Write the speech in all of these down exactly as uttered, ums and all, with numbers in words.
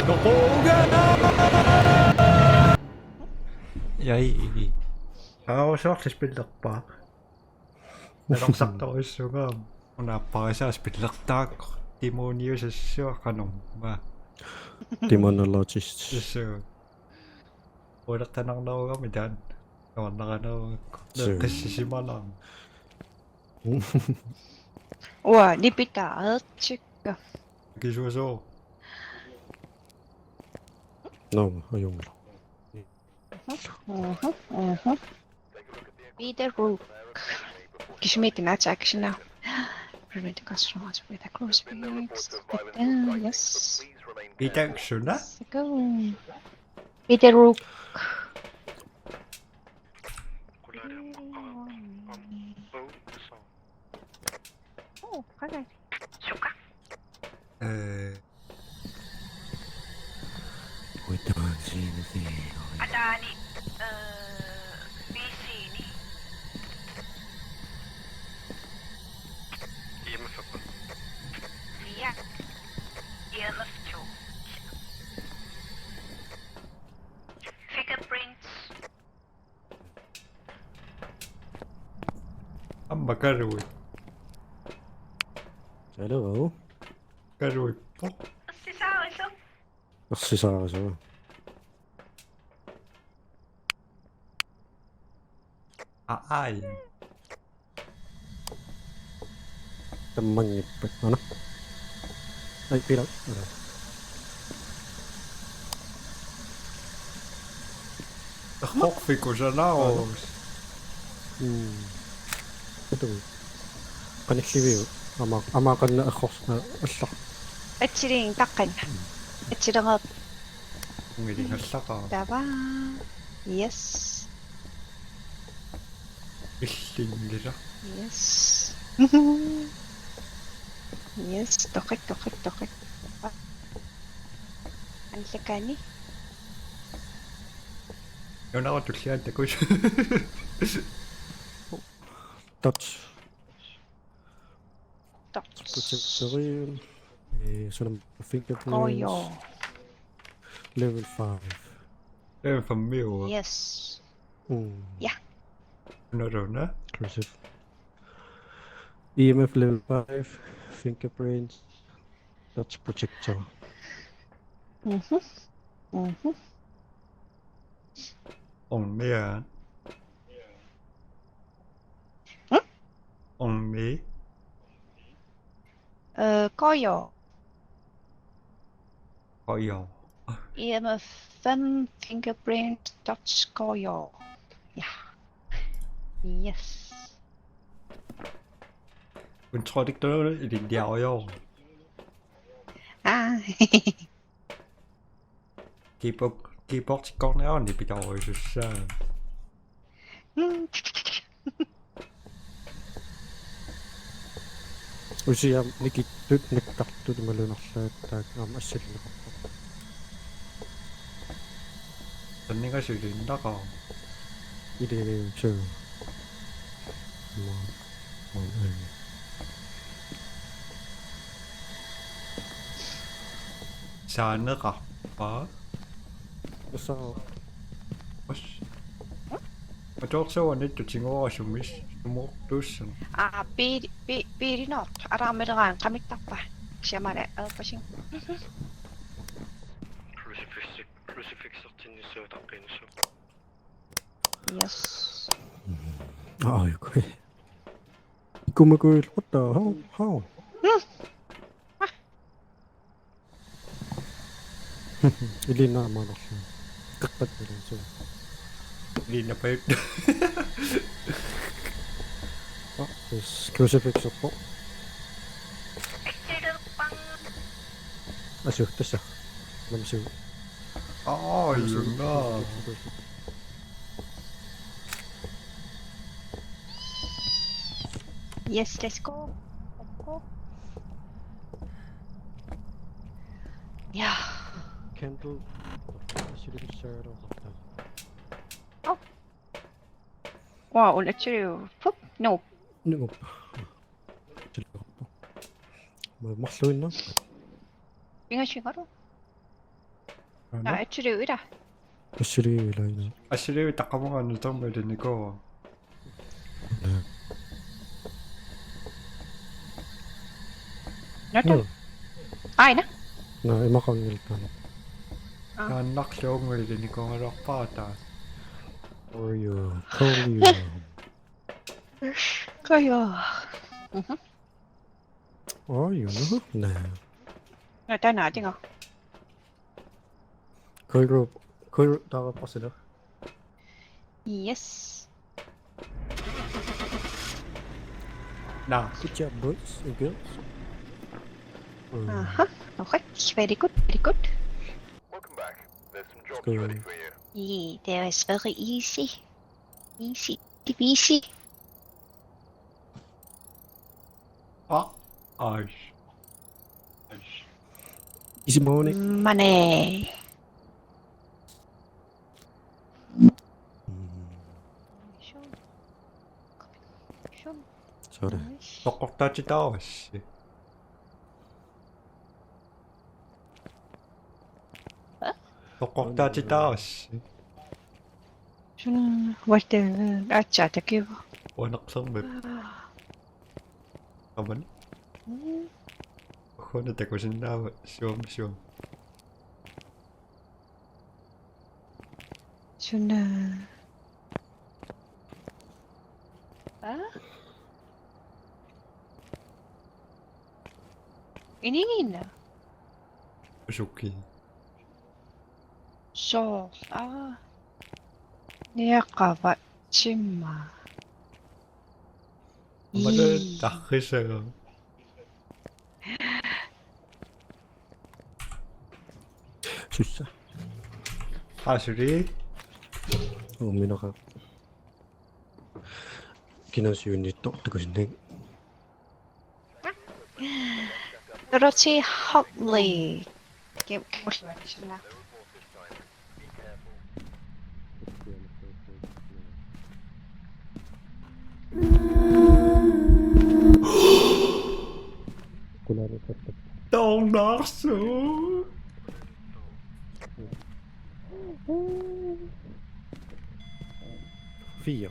Toquuga! Jai. Aarusuarli spillerpaa. Nalorsartorujussuuga. Una apparisaa spillertaakku. Demoniusassuaq qanormaa. Demonologist. Sissu. Ulertanarnerugami taan. Nuannaranerugakku. Suu. Neqqissisimanarami. Uanga nipitaareersikka. Kisuusuu. Nå, ajunngilaq. Mhm, mhm. Peter Rook. Kisimiittut attack now. Prevent customers with a crucifix. Yes. Peter suna? Let's go. Peter Rook. Oh, okay. Suka. Eh. We don't see anything. Ataani, eh, B C-ni. E M F apa? Iya. E M F two. Fingerprints. Aamma karuit. Hello. Karuit. Arsisaarusoq. Arsisaarusoq. Aa, ai. Tammanngippat. Ana. Ai, pila. Ana. Erroq fikusanarus. Mm. Atu. Qanilliviu. Ama, ama qanna erroq, a, alla. Atsilinngilaq taqqanna. Atsilereerpoq. Ungilinngallaqaaq. Tava. Yes. Illinngilaq. Yes. Yes, toqit, toqit, toqit. Allakani. Nunaru tulliani takuss. Touch. Touch. Protectorium. Eh, suna fingerprints. Oh, joo. Level five. Level five, joo. Yes. Mm. Ja. Another one, eh? Crucif-, E M F level five, fingerprints, touch projector. Mhm. Mhm. Ormi, ja. Hmm? Ormi. Eh, Koyo. Koyo. E M F fem, fingerprint, touch, Koyo. Ja. Yes. Kontrolliktorlu ilinniarujoor. Ah. Keyboard, keyboardikkoorniaruni pitorujusussaa. Mm. Usiam nikittut, nikkartut imaluunniit arlaat taakku aamma assalluneqarpoq. Tanniga suliinnaqaaq. Ilivitsuu. Mo-, mo-, saaneqarpa? Usa. Os. Atorsuanittut tigorasumis sumortuussan. Aa, pi-, pi-, piilinartoq. Araamileraangat qamittarpa. Siamale, aappasin. Crucifix, crucifixertinnissuaq utaqqiinnassuaq. Yes. Aa, okay. Ikumakuil, what the hell? How? Hmm. Ilinnaq maanarlu. Qeqqat ilinnaq. Ilinnapajut. Ah, yes, crucifix oppo. Asu, tassa. Namsu. Aa, namsu. Ilunga. Yes, let's go. Let's go. Ja. Candle. Should have shared all of them. Oh. Wow, let's do. Poop. No. No. Marluinna. Pingasungaru. Nå, assiliivik ila. Assiliivik ila ila. Assiliivik taqqamunga nuterma ilinikuuvoq. Nata. Aina. Nå, imaqanngilaq taanna. Aa. Naannarluunngilaq ilinikuugaluarpara taanna. Oreo, Oreo. Kaja. Mhm. Oreo, nå. Nå, taanna tinga. Kuru, Kuru, taava pasila. Yes. Nå. Good job, boys and girls. Mm. Aha. Okay. Very good. Very good. Welcome back. There's some jobs ready for you. Yeah, there is very easy. Easy. Easy. Aa, aa. Easy money. Money. Sorry. Toqqortaatitaarassi. Toqqortaatitaarassi. Suna, what the, aatsaat takiva. Uaneqsermik. Aamma. Mm. Ugguna takusinnaavara suam suam. Suna. Aa? Inigiinna? Usuki. Soo. Aa. Niaqava timma. Aamma ii. Tarrisaga. Sussa. Asuli. Uuminaqa. Kinasiunittoq takusinnaavat. Dorothy Huntley. Kim, kim, Tornarsu. Fire.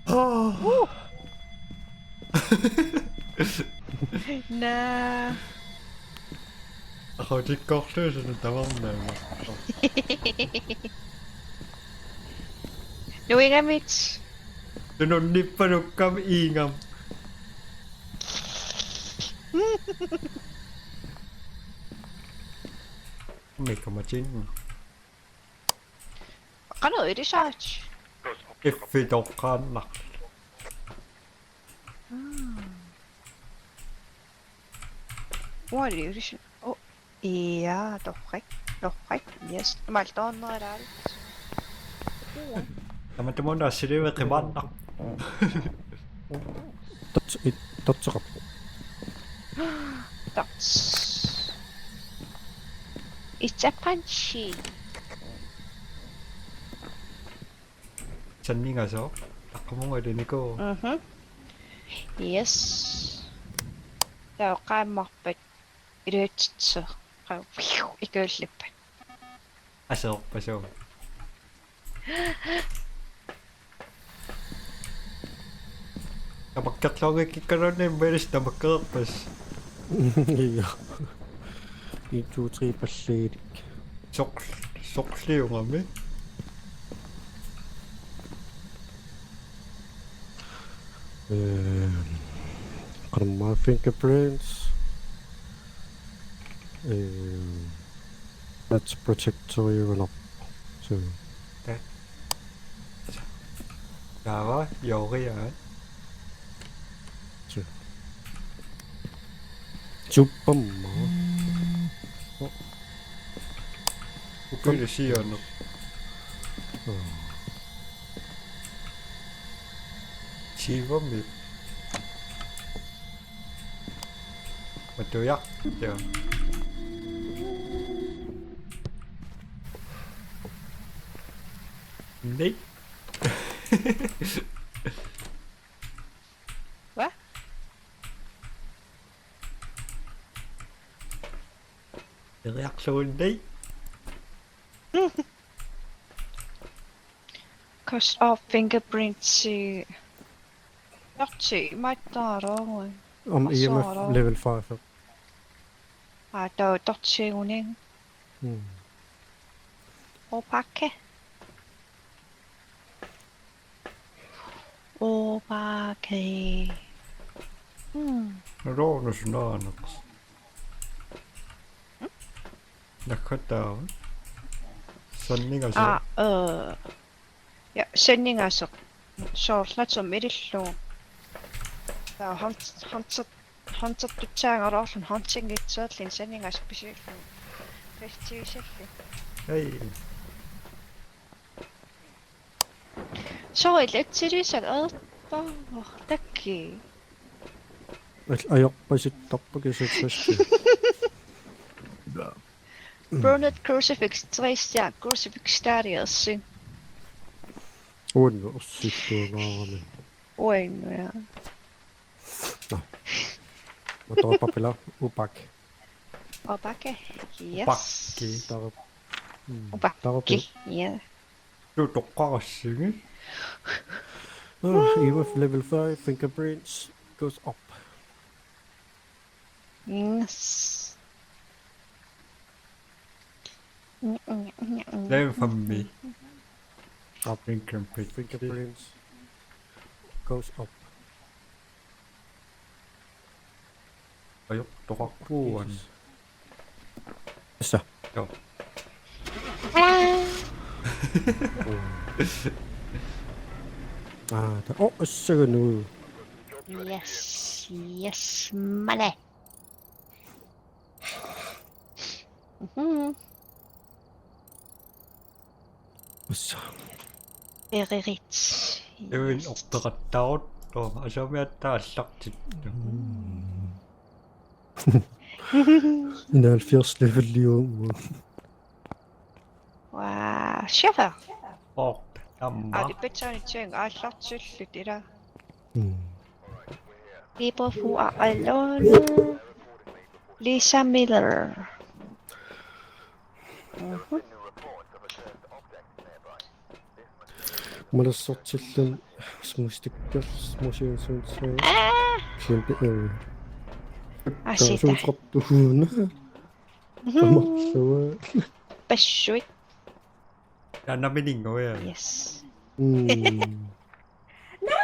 Ah. Naa. Aqqutikkorluinnarlugu tamarmik. Nuigamit. Tununnippalukkamik iingam. Mega Machine. Qanoq ilisaat? Iffitoqqaannaq. Mm. Uali ilisaat. Oh. Ja, torrak. Torrak. Yes. Maltorneralaal. Tamatumuuna assiliivi qimaannaq. Tots-, i-, totsoqarpoq. Tots. It's a punchy. Sanningasoq. Taqqamunga ilinikuuvoq. Mhm. Yes. Taava qaammarpat. Iluatsitseq. Qaa-, ikuullippat. Aserorpassuuvoq. Tamakkerluarukkikkaluarluni immaqa ilissi tamakkererpassi. Ja. En, to, tre palliilik. Soq-, soqliugami. Eh, qanormaa fingerprints. Eh, that's protector, you know. So. Ta-, taava, yoria. So. Suppamma. Oh. Ukulu siorneq. Oh. Sivami. Matuiaq. Joo. Nei. Hvad? Iriarlugu nei. Cause of fingerprints. Torchi, imaattarooq. Om E M F Asaaroo. Level five. Aa, taava torchiunik. Mm. Opake. Opake. Hmm. Nalornus naaneq. Nakkataava. Sanningasoq. Aa, øh. Ja, sanningasoq. Soorlu natsum ilillugu. Taava hunt-, hunter, huntertussaagaluarluni huntingitsuarluni sanningasoq pisiullugu. Festivisalli. Hej. Soorlu atsilisat eertortakki. Al-, ajorpasittarpakka sutsasti. Brunette Crucifix tre stjerne Crucifix stadiassi. Uunnu ussilluangaarami. Uinnuja. Nå. Motorpapila upak. Opake. Yes. Opake. Tarap. Mm, Opake. tarap. Ja. Tutoqqarassigit. Oh, E M F Level five, fingerprints goes up. Yes. Mm, mm, mm, mm. Level five. Up. Fingerprint. Fingerprints goes up. Ajortoqarpugut. Tassa. Joo. Aa, ta-, oh, assaganu. Yes, yes, male. Mhm. Assa. Bererit. Evin ortoqattaaruttoq asamiatta allartittu. Enoghalvfjerds leveliuvoq. Wow, chauffør. Oh, tamma. Aa, det betød en ting. Ej, flot tydeligt, det der. Mm. People who are alone. Lisa Miller. Mhm. Malassortillun smustikkers musinsunse. Ah, Kæmpe øh. I see that. Suutrattuhuna. Mhm. Tamarsuaq. Bassuit. Ja, namininnguja. Yes. Mm. No!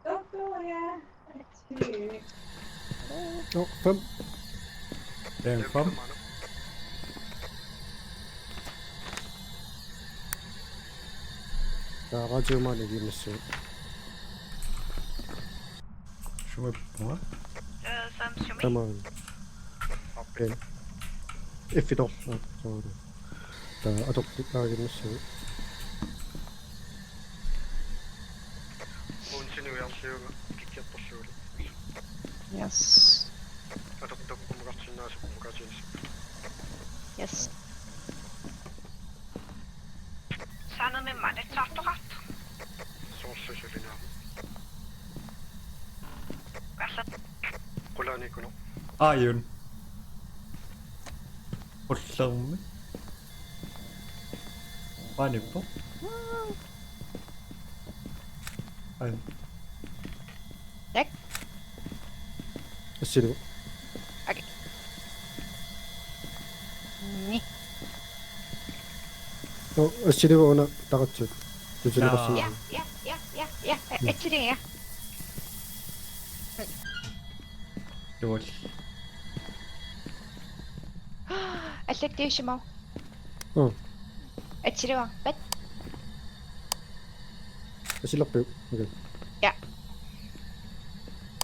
Don't go there. That's cute. Oh, fem. Level five. Ja, radiomaanna iginnassavat. Sumippunga. Tamaan. Okay. F-itorlu. Aa, sorry. Taava atortut taaginnassavat. Uunsinuiarliuga kikkiartorlugu. Yes. Atortut umukartinnaasut umukaatiinnassavat. Yes. Saanami malitsaartoqartoq. Soorlu sulinaa. Qarla. Qulaanikuno. Aajun. Ullermi. Paanippoq. Aajun. Tak. Assilivoq. Okay. Ni. Oh, assilivoq una taqatsut. Tusineqassi. Ja, ja, ja, ja, ja. Actually, ja. Tuul. Allattiussimavoq. Oh, Atsiluarpat. assilerpiuk. Okay. Ja.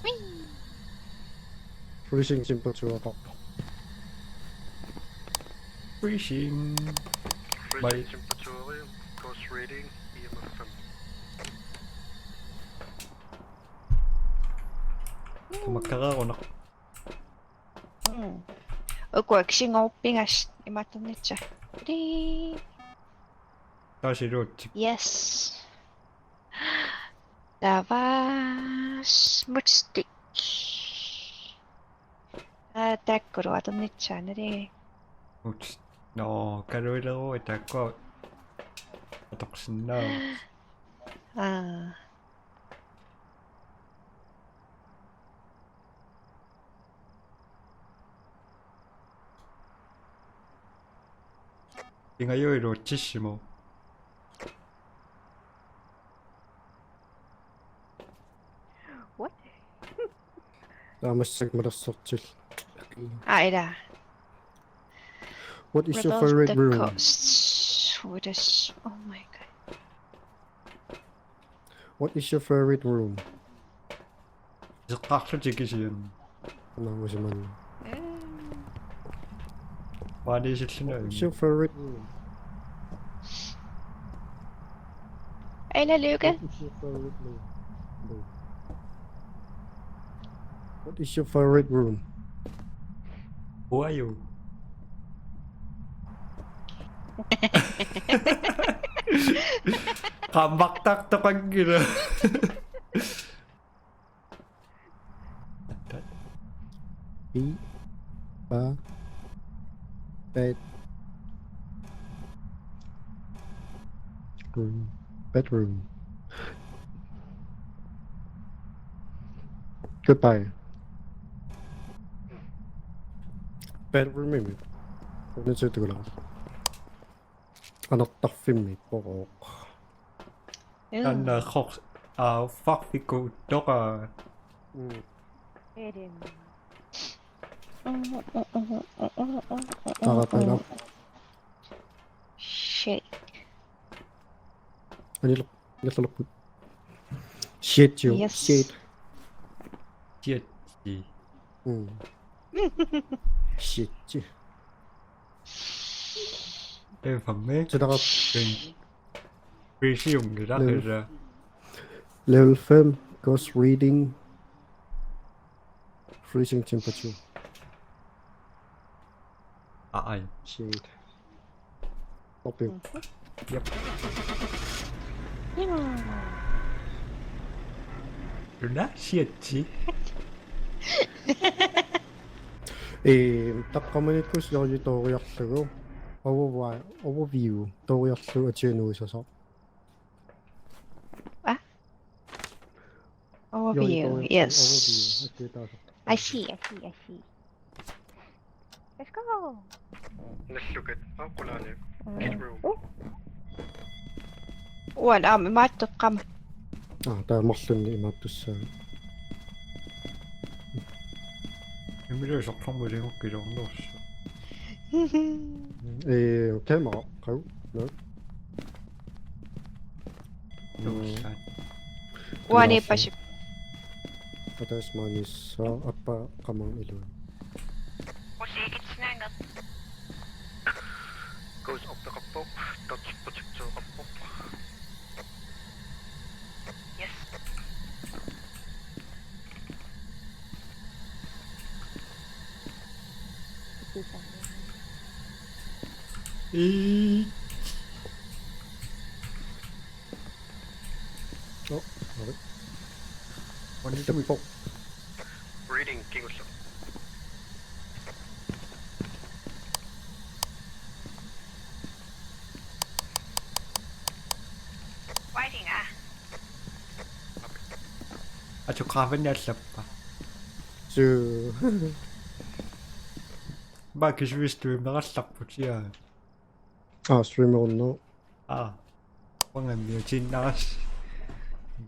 Wing. Freezing temperature oqarpoq. Freezing. Freezing temperature, cause reading E M F fem. Tamakkereerunaq. Mm. Ukua kisinngoruppingas imaattornitsa. Tii. Taasiluuttik. Yes. Taava smuttik. Aa, taakkulu atornitsaaneri. Uts. Nå, kaluileru taakkua atorsinnaa. Aa. Ingajuilu utsissimo. What? Taamassak malersortil. Aa, ila. What is your Rebuild favorite the room? Coast. What is, oh my god. What is your favorite room? Iseqqaarlutik kisianni. Anarmusimanna. Mm. Maaniisilluna. What is your favorite room? Ila Luka. What is your favorite room? What is your favorite room? Who are you? Qamaqtartoqanngilaq. Be, ba, bed, room, bedroom. Goodbye. Bedroomimi. Unitsutukula. Anartarfimmi poroq. Mm. Anna khor a farfiku toqa. Mm. Edim. Tarapela. Shit. Anil, anil. Shit you. Yes. Shit. Shit. Mm. Shit. Tee famme. Sidara. Freezing, level, level fem, ghost reading, freezing temperature. Aa, ai. Shit. Opiu. Yep. Luna, shit. Ee, taqqamaniikkussiorlugu tooriarlugu. Overvi-, overview tooriarlugu atianuisasoq. Ah? Overview, yes. Overview. Okay, taas. I see, I see, I see. Let's go. Nallukat, aa, qulaani. Mm. Kit room. Uh. Uan, aamma imaattoq qama. Aa, taava marlunnik imaattussaaq. Immilu sorsormu iligukkiluarnersu. Ee, kamera, qau, no. Tuussaat. Uani pasi. Atas manis, aa, appa qamang iluan. Usi ikitsinaangat. Goes up the kappoq, dot protector kappoq. Yes. Ii. Oh, got it. One is the four. Reading, kingussu. Waiting, ah. Atu qaavanni allappa. Suu. Maa kisuistuimerallarput siaa. Aa, streamerunno. Aa. Uanga miutiinnaras-,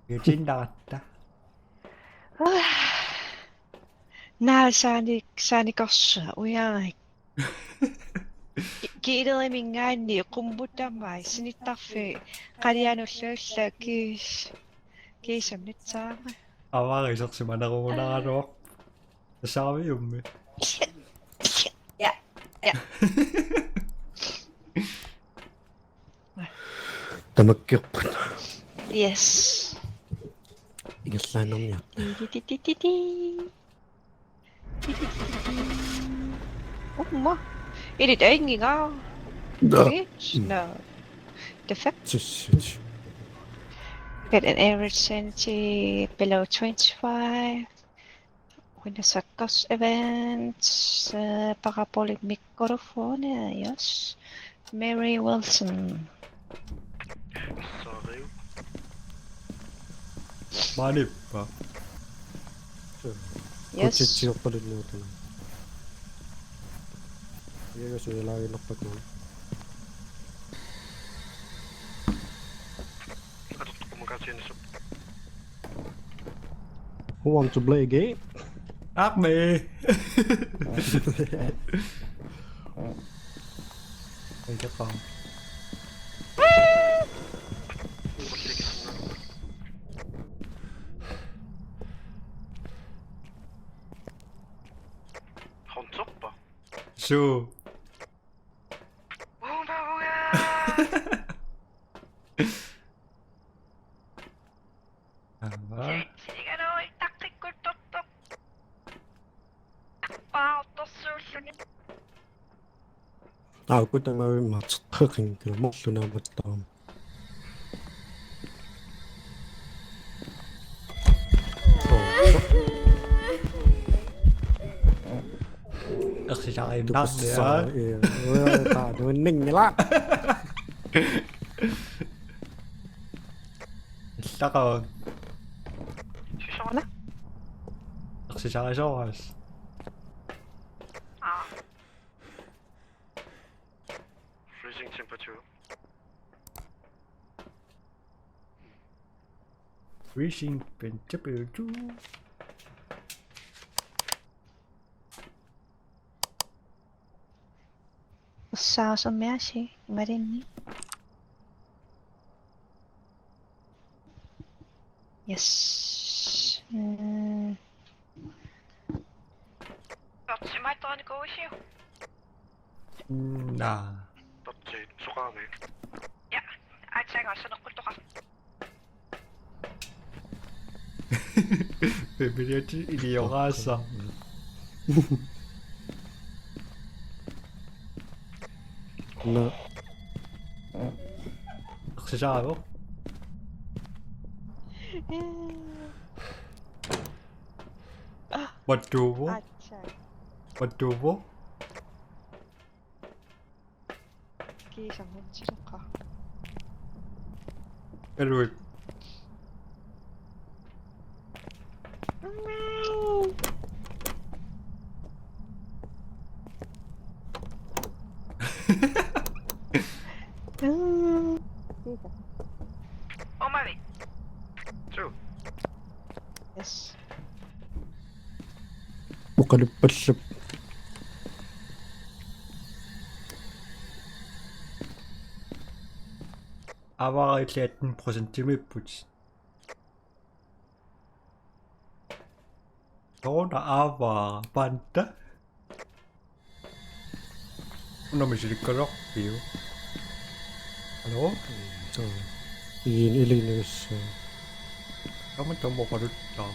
miutiinnaratta. Naa saani-, saanikorsuaq ujarik. Ki-, kiileriminngaanniit qummut tamaat sinittarfik qalianulluullugu kiis-, kiisami nitsaama. Avaara isersimanerugunaraluarpoq. Tassaaviummi. Ja. Ja. Tamakkerput. Yes. Ingerlaannarniarta. Ti, ti, ti, ti, ti. Ti, ti, ti, ti, ti. Umma. Ilit ainginga. Da. Bitch. Mm. No. The fuck? Tss, tss. Get an average sanity below twenty-five. Minasakkas events, eh, parabolic microphone, yes. Mary Wilson. Sorry. Maanippa? Yes. Kutsitsiorpalunniutuna. Iaga suilaaginnarpakku. Atortukumakaatiinissap. Who want to play game? Arme! Ejaqaaq. Hunterpa? Suu. Uumavunga! Aamma. Sigaluit taqqikkuttortoq. Paartorsuulluni. Aa, kutangavimmat qeqinngilaq marlunaamattarama. Ersisariinnarniaa. Taa nuanninngilaq. Illaqaaq. Susoquna? Ersisarisoorus. Aa. Freezing temperature. Freezing temperature. Saasamiasi imalinni. Yes. Mm. Torsimaattoornikuuisiuk? Naa. Torsi, soqaami. Ja, aatsaanga arsaneqquttoqarpoq. Pepiliati ilioraasa. Nå, Ersisaravoq. Mattuuvoq. Aatsaanga. Mattuuvoq. Kiisamut siloqqa. Eluit. Mm. Kiisa. Uumavit. Suu. Yes. Oqaluppallup. Avaara illit atten procentimiipput. Sooruna avaara panda. Una misilikkaluarpiuk? Hallo? Suu. Iin iliinagassa. Aamma tamoqaluttaa.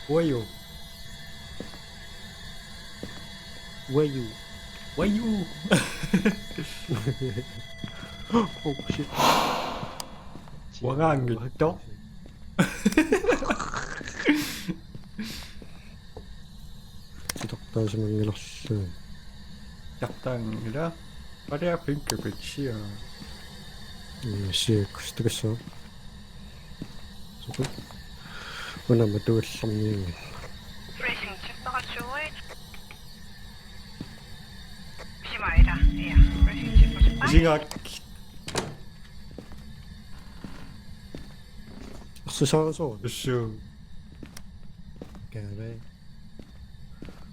Uaju. Where you? Uaju. Oh shit. Uangaanngitsoq. Sitortaasimanngilarlu. Sitortaanngilaq. Paliafinka pitsia. Siakkus takassaa. Suku. Una matuallarniugut. Freezing temperature. Simaila. Ja, freezing temperature. Isigaak. Susaarasoo. Ussuu. Kave.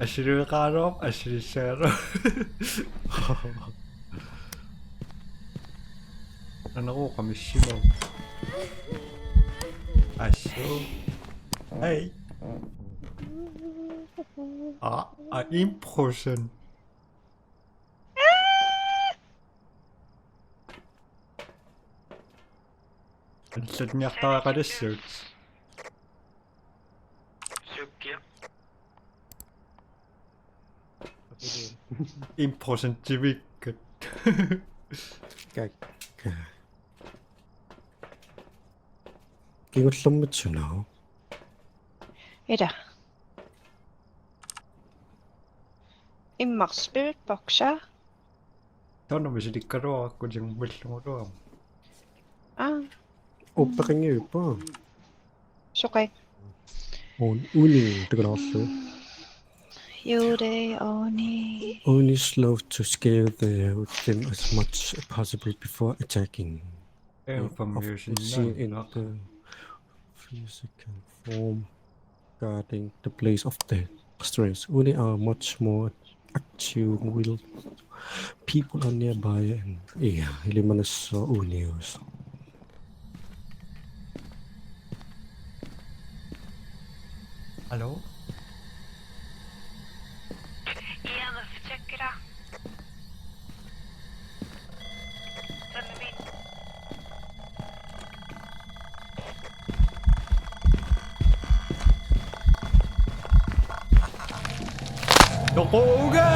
Assiliveqaraluarpoq, assilissaagaluarpoq. Aneruuqa missimavoq. Assuu. Hej. Aa, aa, en procent. Allatniartariaqalassuut. Sukkia. En procentivikkut. Kakka. Kingullermik sunaa. Ila. Immaqa Spirit Box-a. Taanna misilikkaluarakku tingumilluguluarama. Aa. Uppeqanngivippa? Soqai. Un uni takanarlu. Yurei Oni. Only slow to scare the victim as much as possible before attacking. Information. See in the physical form guarding the place of the stress. Oni are much more active while people are nearby and yeah, ilimanassaaq unius. Hello? E M F, check it out. Send me. Toquuga!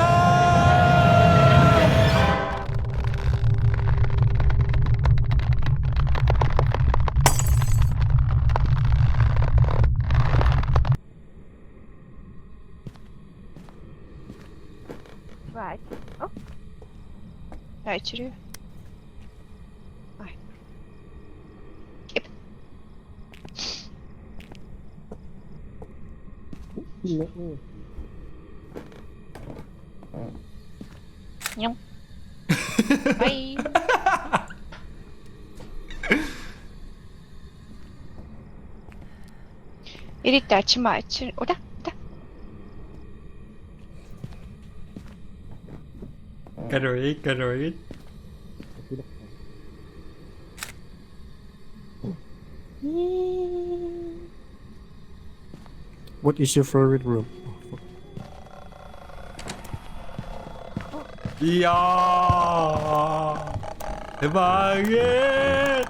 Right. Oh. Right, you do. Right. Skip. Nyong. Bye. Ilittaatsimaatsilu. Uta, uta. Kaluit, kaluit. What is your favorite room? Ja! Evaget!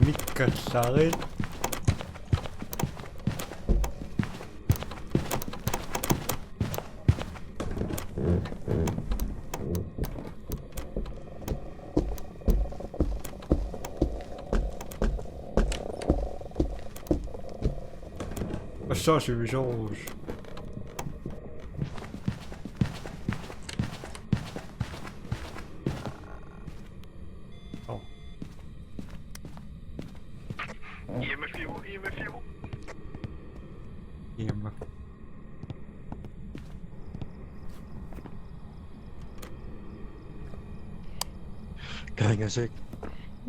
Mikkallarit. Assassin resource. Oh. E M F U, E M F U. E M F. Kaingasik.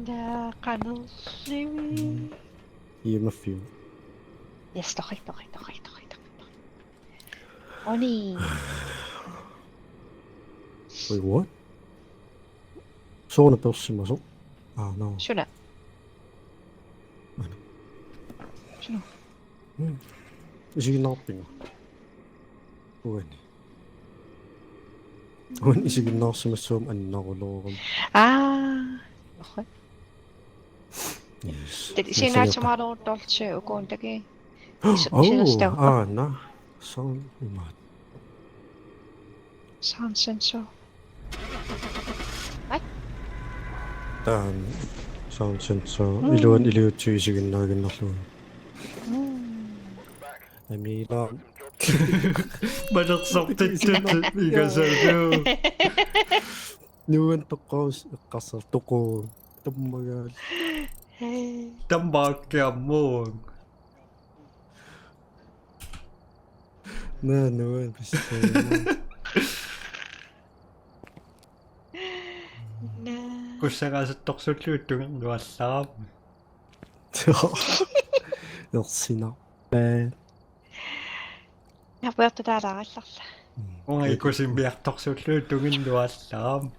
Taava qanersivi. E M F U. Yes, toqi, toqi, toqi, toqi, toqi, toqi. Oni. Wait, what? Sooruna persimasoq. Ah, no. Suna. Aana. Suna. Hmm. Isiginnaarpinnga. Uani. Uani isiginnaarsimassuarmik annaruloorami. Aa. Okay. Yes. Tati sinaatsumaartorsi ukun taki. Oh, Silastaappa. Ah, na. Sound imaat. Sound sensor. Ai. Taanna sound sensor. Mm. Iluani iliuutsit isiginnaaginnarlugit. Mm. Amiila. Malersortitsitut igasalu. Nuan toqqaus eqqarsartoqu. Tammagaal. Hey. Tammaakkiarmuun. Naa, nuan pissaa. Naa. Kussagaasattorsuullugu tungernuallarami. Ersinarpaat. Napuertutaalaarallarla. Unga ikusimmiartorsuullugu tungernuallarami.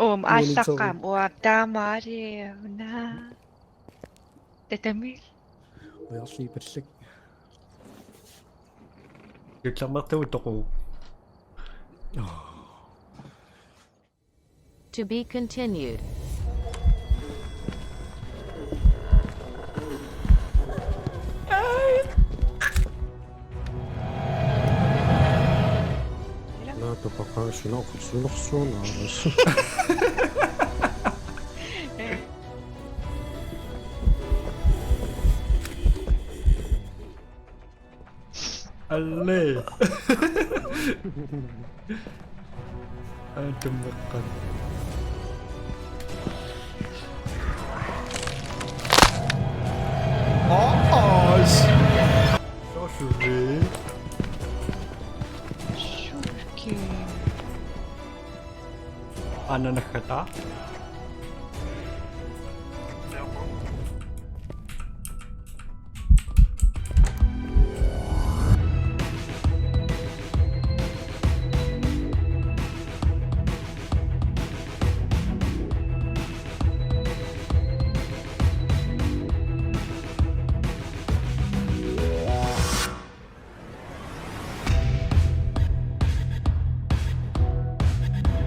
Uum aallaqqaam uap taamaali una. Tatami. Ujarlii pallak. Jutlarmertugu toqu. To be continued. Naa tupaqaaq sunoq sunoq sunoq. Alle. Aa, tummeqqat. Aa, sh-, so sweet. Sure. Ananakkata.